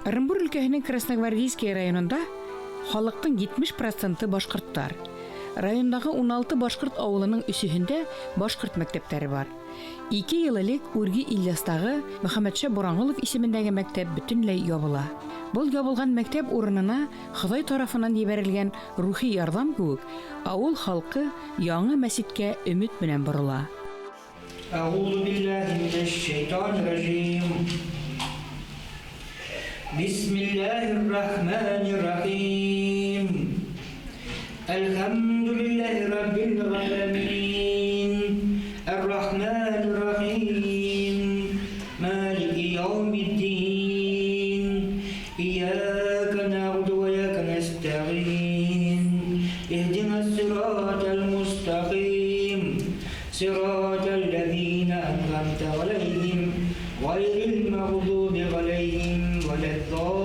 Ырымбур өлкәһенең Красногвардейский районында халыҡтың 70 проценты башҡорттар. Райондағы 16 башҡорт ауылының өсөһөндә башҡорт мәктәптәре бар. 2 йыл элек Үрге Ильястағы Мөхәммәтша Боранғолов исемендәге мәктәп бөтөнләй ябыла. Был ябылған мәктәп урынына Хоҙай тарафынан ебәрелгән рухи ярҙам кеүек ауыл халҡы яңы мәсеткә өмөт менән борола. أعوذ بالله من الشيطان الرجيم. بسم الله الرحمن الرحيم. الحمد لله رب العالمين، الرحمن الرحيم، مالك يوم الدين، إياك نعبد وإياك نستعين، اهدنا الصراط المستقيم، صراط الذين أنعمت عليهم، غير المغضوب عليهم ولا الضالين.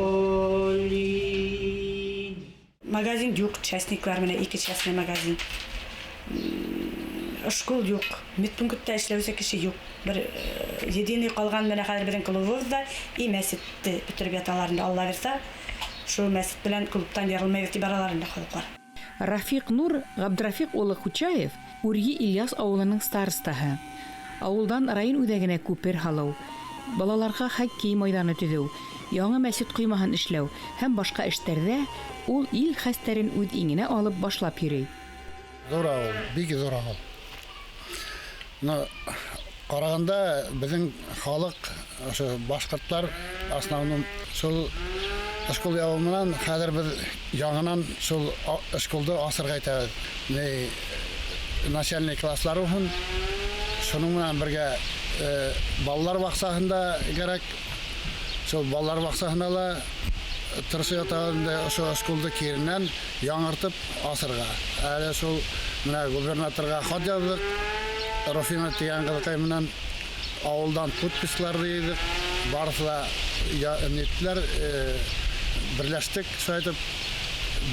Магазин юҡ, частниклар менән ике частный магазин. Школ юҡ, медпунктта эшләүсе кеше юҡ. Бер единый ҡалған менә хәҙер беҙҙең клубыбыҙ и мәсетте бөтөрөп яталар инде, Алла бирһә. Шул мәсет белән клубтан ярылмай тип баралар инде халыҡлар. Рафиҡ Нур Ғабдрафиҡ улы Хучаев Үрге Ильяс ауылының старостаһы. Ауылдан район үҙәгенә күпер һалыу, балаларға хоккей майҙаны төҙөү, яңы мәсет ҡоймаһын эшләү һәм башҡа эштәрҙә ул ил хәстәрен үҙ иңенә алып башлап йөрөй. Ҙур ауыл, бик ҙур ауыл. Но ҡарағанда беҙҙең халыҡ, ошо башҡорттар, основном шул школ ябыу менән хәҙер беҙ яңынан шул школды асырға итәбеҙ. Ни начальный класслар булһын, шуның менән бергә балалар баҡсаһында кәрәк. Шул балалар баҡсаһына ла тырышып ятабыҙ инде ошо школды киренән яңыртып асырға. Әле шул менә губернаторға хат яҙҙыҡ. Руфина тигән ҡыҙыҡай менән ауылдан подписьларҙы йыйҙыҡ. Барыһы ла ниттеләр, берләштек, шулай итеп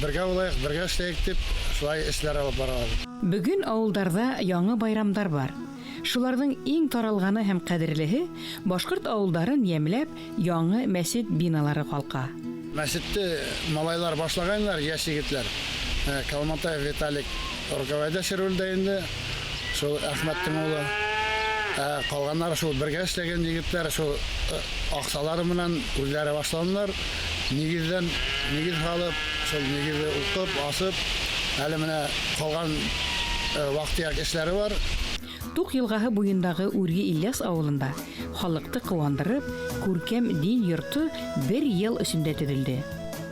бергә булайыҡ, бергә эшләйек тип, шулай эшләр алып барабыҙ. Бөгөн ауылдарҙа яңы байрамдар бар. Шуларҙың иң таралғаны һәм ҡәҙерлеһе башҡорт ауылдарын йәмләп яңы мәсет биналары ҡалҡа. Мәсетте малайлар башлағайнылар, йәш егетләр. Калматаев Виталик руководящий ролдә инде, шул Әхмәттең улы. Ҡалғандар шул бергә эшләгән егетләр шул аҡсалары менән үҙҙәре башланылар. Нигеҙҙән нигеҙ һалып, шул нигеҙҙе уҡып, асып, әле менә ҡалған ваҡ-төйәк эшләре бар. Туҡ йылғаһы буйындағы Үрге Ильяс ауылында халыҡты ҡыуандырып, күркәм дин йорто бер йыл эсендә төҙөлдө.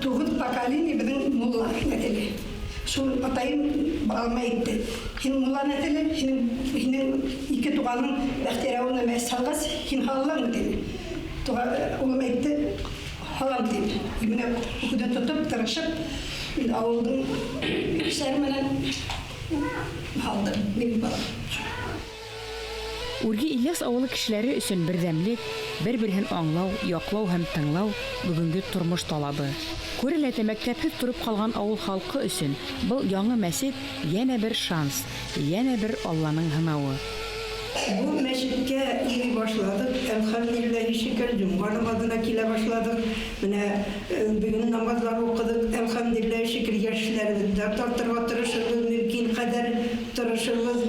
9 поколение беҙҙең мулла нәҫеле. Шул атайым балама әйтте. Һин мулла нәҫеле, һинең ике туғаның Бәхтиәр ауылына мәсет һалғас, һин һалалаңмы тине. Улым әйтте, һалам тип. Менә үҙе тотоп, тырышып, инде ауылдың кешеләре менән һалды минең балам. Үрге Ильяс ауылы кешеләре өсөн берҙәмлек, бер-береһен аңлау, яҡлау һәм тыңлау бөгөнгө тормош талабы. Күрәләтә мәктәпһеҙ тороп ҡалған ауыл халҡы өсөн был яңы мәсет йәнә бер шанс, йәнә бер Алланың һынауы. Был мәсеткә йөрөй башланыҡ. Әлхәмдүлилләһи шөкөр, йомға намаҙына килә башланыҡ. Менә бөгөн намаҙлар уҡыныҡ. Әлхәмдүлилләһи шөкөр, йәшләрҙе дә тартырға тырышырбыҙ, мөмкин ҡәҙәр тырышырбыҙ.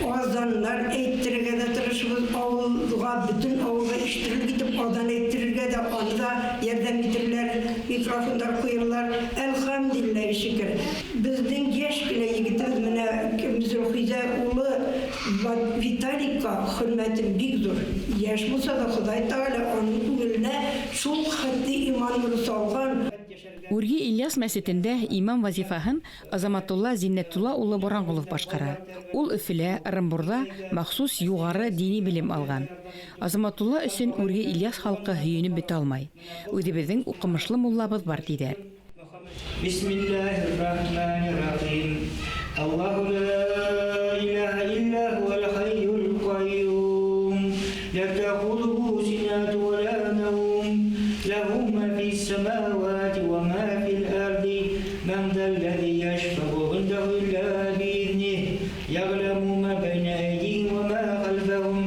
Аҙандар әйттерергә лә тырышырбыҙ. Ауылға, бөтөн ауылға ишетелерлек итеп аҙан әйттерергә лә, аны да ярҙам итерләр, микрофондар ҡуйырлар. Әлхәмдүлилләһи шөкөр. Беҙҙең йәш кенә егетебеҙ менә Зөлхизә улы Виталикка хөрмәтем бик ҙур. Йәш булһа ла Хоҙай Тәғәлә уның күңеленә шул хәтле иман нуры салған. Үрге Ильяс мәсетендә имам вазифаһын Азаматулла Зиннәтулла улы Боранғолов башҡара. Ул Өфөлә, Ырымбурҙа махсус юғары дини белем алған. Азаматулла өсөн Үрге Ильяс халҡы һөйөнөп бөтә алмай. Үҙебеҙҙең уҡымышлы муллабыҙ бар, тиҙәр. بسم الله الرحمن الرحيم. الله لا إله إلا هو الحي القيوم، لا تأخذه سنة ولا نوم، له ما في السماوات وما في الأرض، من ذا الذي يشفع عنده إلا بإذنه، يعلم ما بين أيديهم وما خلفهم،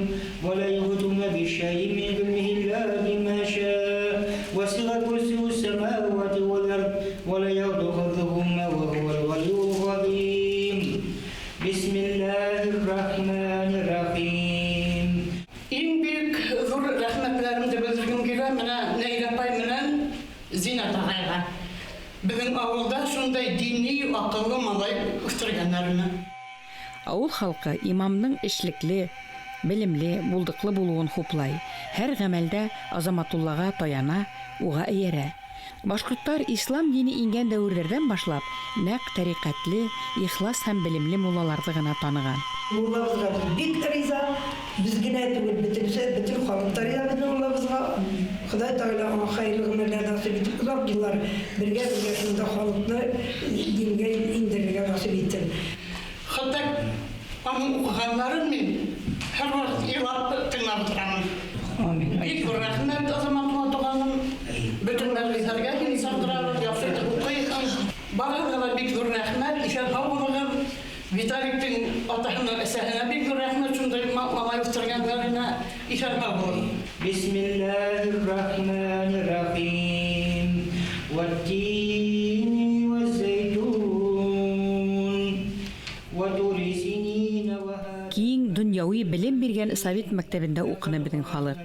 ولا يحيطون بشيء من علمه إلا بما شاء، وسع. Зинат ағайға. Беҙҙең ауылда шундай дини, аҡыллы малай үҫтергәндәренә. Авыл халкы имамның эшлекле, белемле, булдыклы булуын хуплай. Һәр гамәлдә Азаматуллаға таяна, уға эйәрә. Башҡорттар ислам дине ингән дәүерләрҙән башлап, нәҡ тәриҡәтле, ихлас һәм белемле муллаларҙы ғына таныған. Муллабыҙға бик риза, беҙ генә түгел, бөтөн халыҡ та риза беҙҙең муллабыҙға. Хоҙай Тәғәлә уға хәйерле ғүмерләр насип итеп, оҙаҡ йыллар бергә-бергә шунда халыҡны дингә индерергә насип итһен. Хатта аның уҡығанларын мин һәр ваҡыт илап тыңлап торамын. Бик ҙур рәхмәт Азаматулла туғаным. Бөтөн мәжлестәргә һине саҡырабыҙ, яҡшы итеп уҡыйһың. Барығыҙға ла бик ҙур рәхмәт, иҫән-һау булығыҙ. Виталиктың атаһына, әсәһенә бик ҙур рәхмәт, шундай малай үҫтергәндәренә иҫән-һау булығыҙ. Бисмиллаһир-рахманир-рахим. Ват-тини ваз-зайтун. Ва-тури синина ва Киң донъяуи белем биргән совет мәктәбендә уҡыны беҙҙең халыҡ.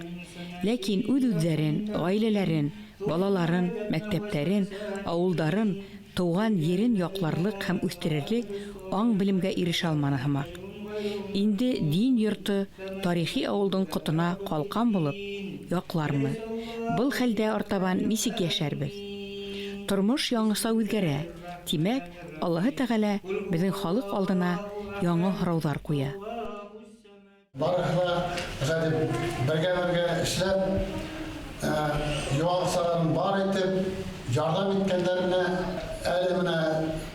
Ләкин үҙ-үҙҙәрен, ғаиләләрен, балаларын, мәктәптәрен, ауылдарын, тыуған ерен яҡларлыҡ һәм үҫтерерлек аң-белемгә ирешә алманы һымаҡ. Инде дин йорто тарихи ауылдың ҡотона ҡалҡан булып яҡлармы? Был хәлдә артабан нисек йәшәрбеҙ? Тормош яңыса үҙгәрә. Тимәк, Аллаһы Тәғәлә беҙҙең халыҡ алдына яңы һорауҙар ҡуя. Барыһы ла бергә-бергә эшләп, юғалсаларын бар итеп, ярҙам иткәндәренә, әле менә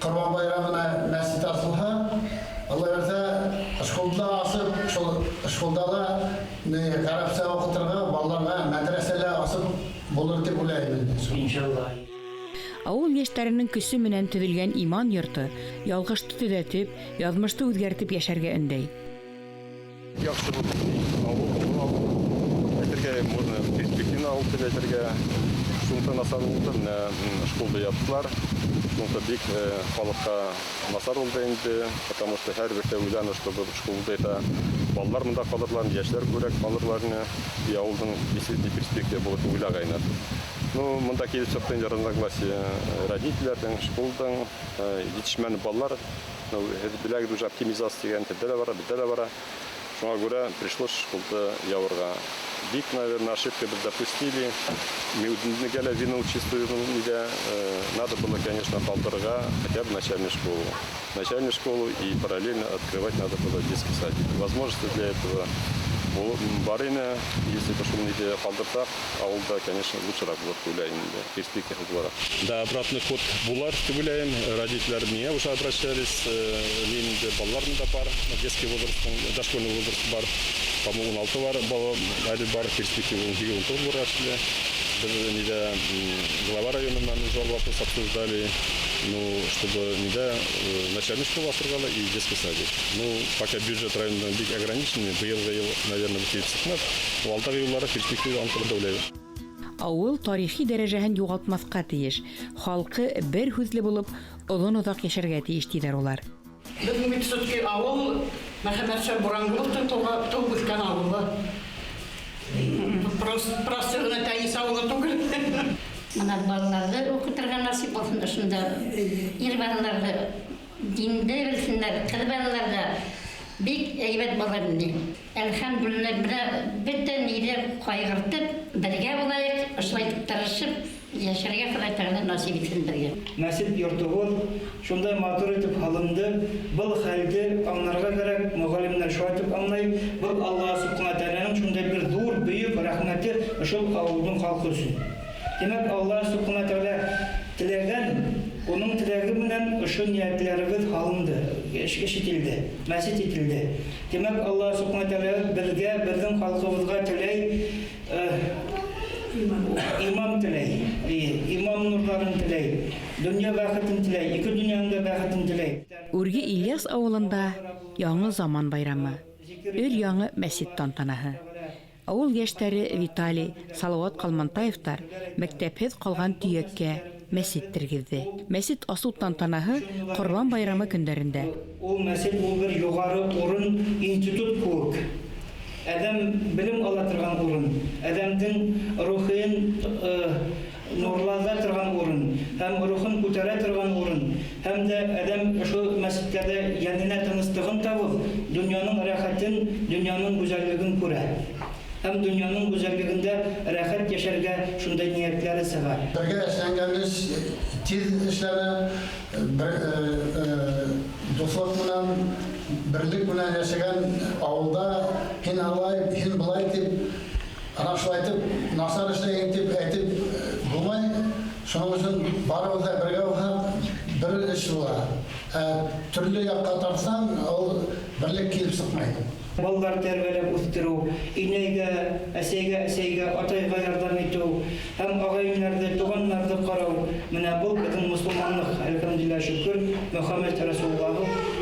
Ҡорбан байрамына мәсет асылһа, Алла бирһә, школда асып, шул школда ла ғәрәпсә уҡытырға, балаларға мәҙрәсә лә асып булыр тип уйлайым инде. Иншалла. Ауыл йәштәренең көсө менән төҙөлгән иман йорто ялғышты төҙәтеп, яҙмышты үҙгәртеп йәшәргә өндәй. Яҡшы ауыл, ауыл. Әйтергә можно перспективный ауыл тип әйтергә. Шунысы насар булды, менә школда яптылар. Шунысы бик халыҡҡа насар булды инде, потому что һәр берсе уйланы, чтобы школда это балалар монда ҡалырлар, йәшләр күберәк ҡалырлар ине. И ауылдың действительно перспектива булып уйлағайны. Монда килеп сыҡты инде разногласия родительләрҙең, школдың, етешмәне балалар. Һеҙ беләгеҙ, уже оптимизация тигән телдә лә бара, беҙҙә лә бара. Шуңа күрә пришлось школды ябырға. Бик, наверное, ошибка беҙ допустили. Мин үҙемдең лә вину чувствую, нидә. Надо было, конечно, ҡалдырырға хотя бы начальную школу. Начальную школу и параллельно открывать надо было детский садик. Возможности для этого бар ине. Если бы шул нидә ҡалдырһаҡ, ауылда, конечно, лучшераҡ булыр тип уйлайым инде, перспектива булараҡ. Да, обратный ход булыр тип уйлайым. Родительләр миңә уже обращались. Минең дә балаларым да бар, детский возраст, дошкольный возраст бар. По-моему, 16 бар, бала әле бар, перспектива ун һигеҙ, ун туғыҙ булырға тиешле. Беҙ нидә, глава района менән уже вопрос обсуждали, чтобы нидә, начальную школу асырға ла и детский садик. Пока бюджет районының бик ограниченный, быйылғы йыл, наверное, килеп сыҡмаҫ. Но алдағы йыллары перспектива аңҡырында уйлайбыҙ. Ауыл тарихи дәрәжәһен юғалтмаҫҡа тейеш, халҡы бер һүҙле булып, оҙон-оҙаҡ йәшәргә тейеш, тиҙәр улар. Беҙҙең бит все-таки ауыл Мөхәммәтша Буранғоловтың тыуып үҫкән ауылы. Просто ғына Тәнис ауылы түгел. Бына балаларҙы уҡытырға насип булһын ошонда. Ир балаларҙы динде белһендәр, ҡыҙ балаларҙы бик һәйбәт булыр ине. Әлхәмдүлилләһ, бына бөтә ниҙе ҡайғыртып, бергә булайыҡ, ошолай итеп тырышып йәшәргә Хоҙай Тәғәлә насип итһен беҙгә. Мәсет йортобоҙ шундай матур итеп һалынды. Был хәлде аңларға кәрәк, мөғәллимдәр шулай итеп аңлай. Был Аллаһ Субхана Тәғәләнең шундай бер ҙур бөйөк рәхмәте ошол ауылдың халҡы өсөн. Тимәк, Аллаһ Субхана Тәғәлә теләгән, уның теләге менән ошо ниәтләребеҙ һалынды, эш ителде, мәсет ителде. Тимәк, Аллаһ Субхана Тәғәлә беҙгә, беҙҙең халҡыбыҙға теләй, иман теләй, иман нурларын теләй, донъя бәхетен теләй, ике донъяның да бәхетен теләй. Үрге Ильяс ауылында яңы заман байрамы, өр яңы мәсет тантанаһы. Ауыл йәштәре Виталий, Салауат Ҡалмантаевтар мәктәпһеҙ ҡалған төйәккә мәсет тергеҙҙе. Мәсет асыу тантанаһы Ҡорбан байрамы көндәрендә. Ул мәсет ул бер юғары урын, институт кеүек. Әҙәм белем ала торған урын, әҙәмдең рухын нурлата торған Һәм рухын күтәрә торган урын. Һәм дә адәм шул мәсҗидләрдә йәненә тыныслыгын табып, дөньяның рәхәтен, дөньяның гүзәллеген күрә. Һәм дөньяның гүзәллегендә рәхәт яшәргә шундай ниятләре сыга. Бергә эшләнгән эш тиз эшләнә, бер дуслык белән, берлек белән яшәгән авылда һин алай, һин былай дип, ана шулай итеп, насар эшләгән дип әйтеп булмай. Шуның өчен барыбыз да бергә булсак, бер эш була. Ә төрле якка тартсаң, ул берлек килеп чыкмай. Балалар тәрбияләп үстерү, инәйгә, әсәйгә, әсәйгә, атайга ярдәм итү һәм агайннарны, туганнарны карау. Менә был безнең мусульманлык, әлхәмдүлилләһ шөкер, Мөхәммәд Расулуллаһ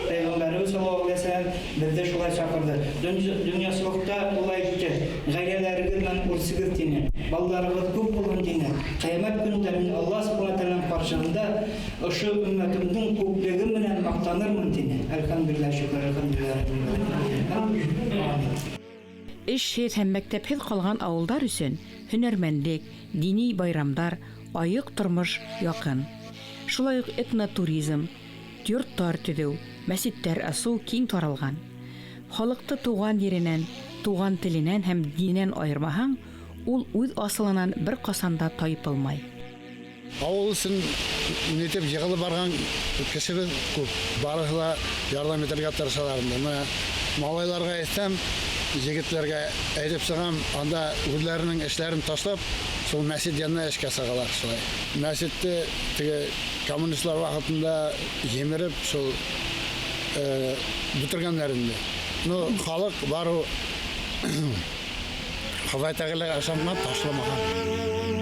пәйгамбәребез саллаллаһу алейһи ва сәлләм безне шулай чакырды. Дөньясылыкта ул әйтте, гаиләләрегез белән үрсегез дине, балаларыгыз күп булсын дине. Кыямәт көнендә мин Аллаһ субхана тәгаләнең каршында ошо өммәтемнең күплеге менән мактанырмын дине. Әлхәмдүлилләһ шөкер, әлхәмдүлилләһ. Эшһеҙ һәм мәктәпһеҙ ҡалған ауылдар өсөн һөнәрмәнлек, дини байрамдар, айыҡ тормош яҡын. Шулай уҡ этнотуризм, йорттар төҙөү, мәсеттәр асыу киң таралған. Халыҡты тыуған еренән, туған теленән һәм диненән айырмаһаң, ул үҙ асылынан бер ҡасан да тайпылмай. Ауыл өсөн нитеп йығылып барған кешебеҙ күп. Барыһы ла ярҙам итергә тырышалар инде. Менә малайларға әйтсәм, егетләргә әйтеп сығам, анда үҙҙәренең эшләрен ташлап, шул мәсет янына эшкә сығалар шулай. Мәсетте теге коммунистлар ваҡытында емереп, шул бөтөргәндәр инде. Ну, халыҡ барыу Хоҙай Тәғәләгә ышанған, ташламаған.